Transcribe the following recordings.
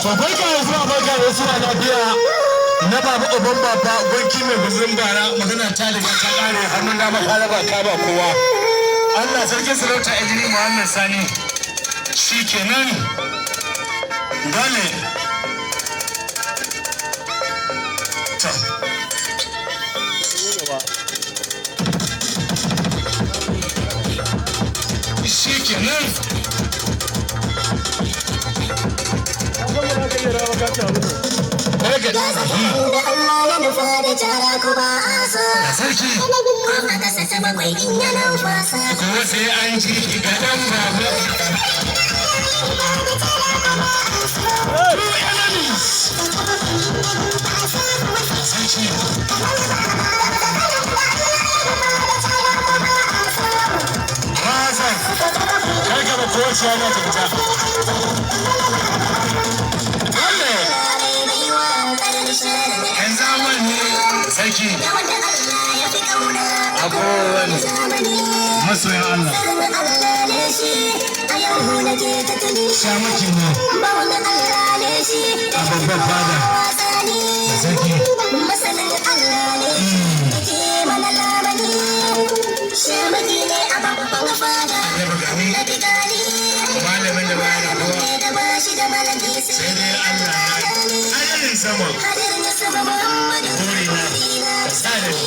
To barka da zuwa, barka da zuwa lafiya. Na baba uban baba, gwanki mai guzun bara, magana ta riga ta kare, hannun dama ka raba ka ba kowa. Allah sarkin sarauta Ejiri Muhammad Sani. Shikenan. Dole. To. Shikenan. Da Allah ya nufa da jara ko ba a so. Sarki. Ko a kasa ta bakwai in ya numfasa. Ko sai an ji ga dan baba. Two enemies. Sarki. Razan. Kar ka ba kowace yana ta fita. Dole. Yan zamani sarki. Wanda Allah ya fi kauna A kowane zamani. Masoyan Allah. Sanin Allah ne shi a yau nake ta tuni. Shamaki ne Bawan Allah ne shi a babban fada. wasa ne. Sarki. Masanin Allah ne shi yake mana lamani. Shamaki ne a babban fada. Annabi gani. Na bi gani. Malamin da baya da kowa. Da ba shi da malami. Sai dai Allah ya hadarin sama. Hadarin sama Muhammadu. Burina. Ka sa da ni.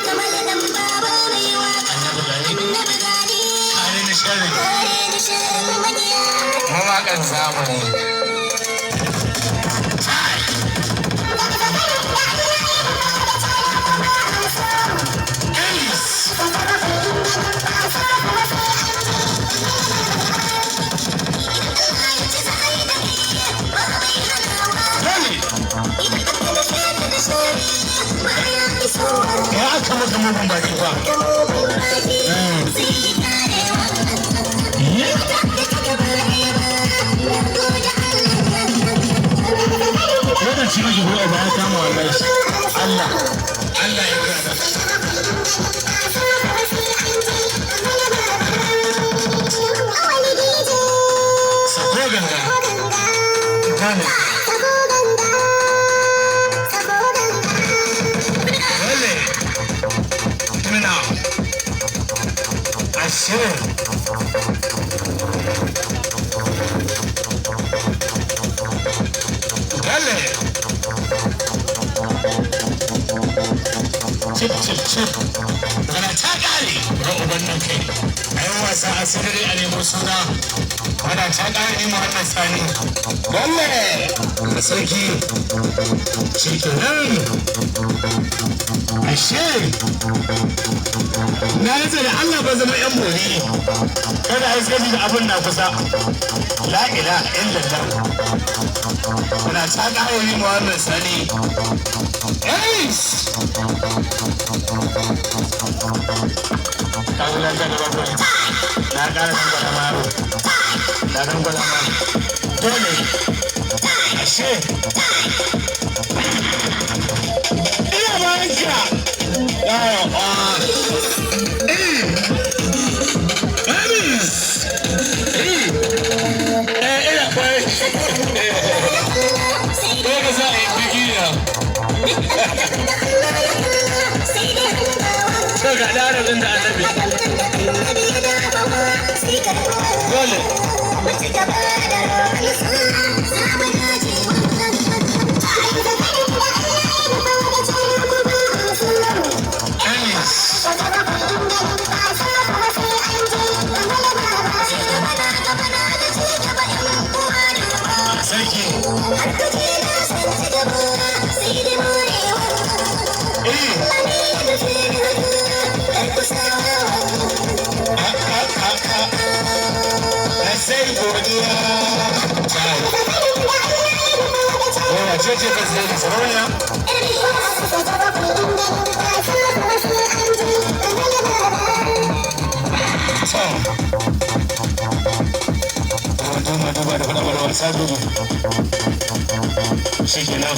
Kamar dan baba mai waka. Annabi gani. Na bi gani. Kare ni sharri. Kare ni sharrin makiya. Mawaƙan zamani. Elis. Dole. Ya aka maka mugun baki fa. Lokaci maki ko ba ya kama wallahi. Allah. Allah ya kara. Sako ganga. Gane. Dole. Muna. Ashe. Dole. Cip cip cip. Magana ta kare. Ga uban nan kai. A yi wasa a sirri a nemo suna. Magana ta kare ni Muhammad Sani. Dole. Sarki. Shi kenan. Ashe. Na rantsa da Allah ba zama yan bori. Kada a yi da abin na kusa. La ilaha illallah. Muna ta kare ni Muhammad Sani. Ace! Ka wulanta da bakwai. Na ƙara dangwala maro. Na dangwala maro. Dole. Ashe. Ina bayan ka. Yawa. Eh. Amis. Eh. Eh, ina bayan. Ko ka sa a yi biki ya. To ga ɗarabin da annabi. Dole. Amis. Sarki. Eh. Na sai godiya. Wai wace ce ta sai da sarauniya? To. Duba duba da faɗa mana wasa dubu. Shi kenan.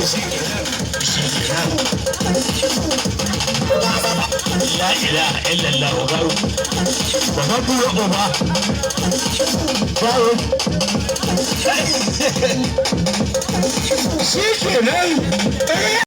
Shi kenan, shi kenan. La ilaha illallah, garu. Baba bura uba. Garu. Shi kenan.